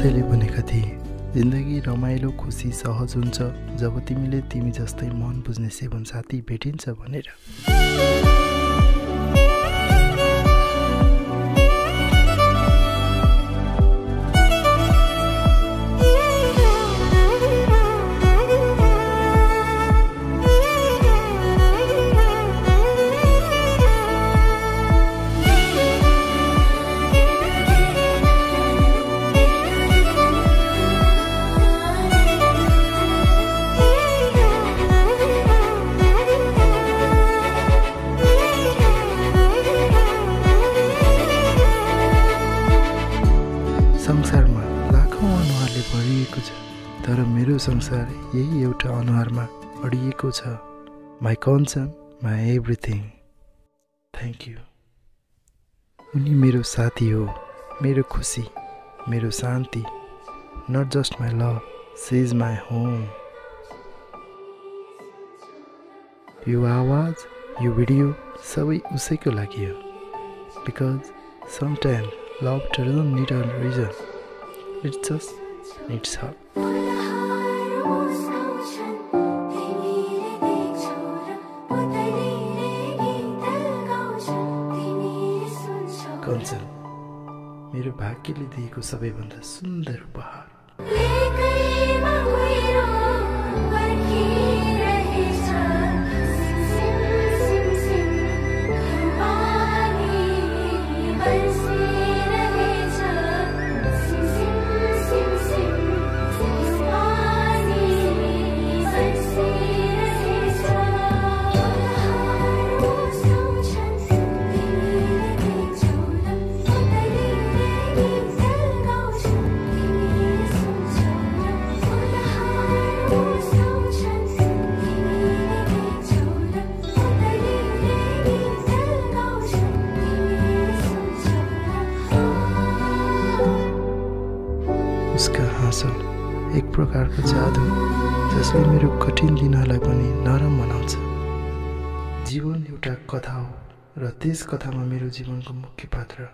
कसैले भनेका थिए जिन्दगी रमाइलो खुसी सहज हुन्छ जब तिमीले तिमी जस्तै मन बुझ्ने सेवन साथी भेटिन्छ भनेर। संसारमा लाखौं अनुहारले भरिएको छ तर मेरो संसार यही एउटा अनुहारमा अडिएको छ। My concern, my everything. Thank you. उनी मेरो साथी हो, मेरो खुसी, मेरो शान्ति। Not just my love, she is my home. यो आवाज, यो भिडियो सबै उसैको लागि हो। Because sometime love doesn't need a reason, it just needs her. Kanchan, मेरो भाग्यले दिएको सबैभन्दा सुन्दर उपहार। उसका हाँसो एक प्रकारको जादु जसले मेरो कठिन दिनहरूलाई पनि नरम बनाउँछ। जीवन एउटा कथा हो र त्यस कथामा मेरो जीवनको मुख्य पात्र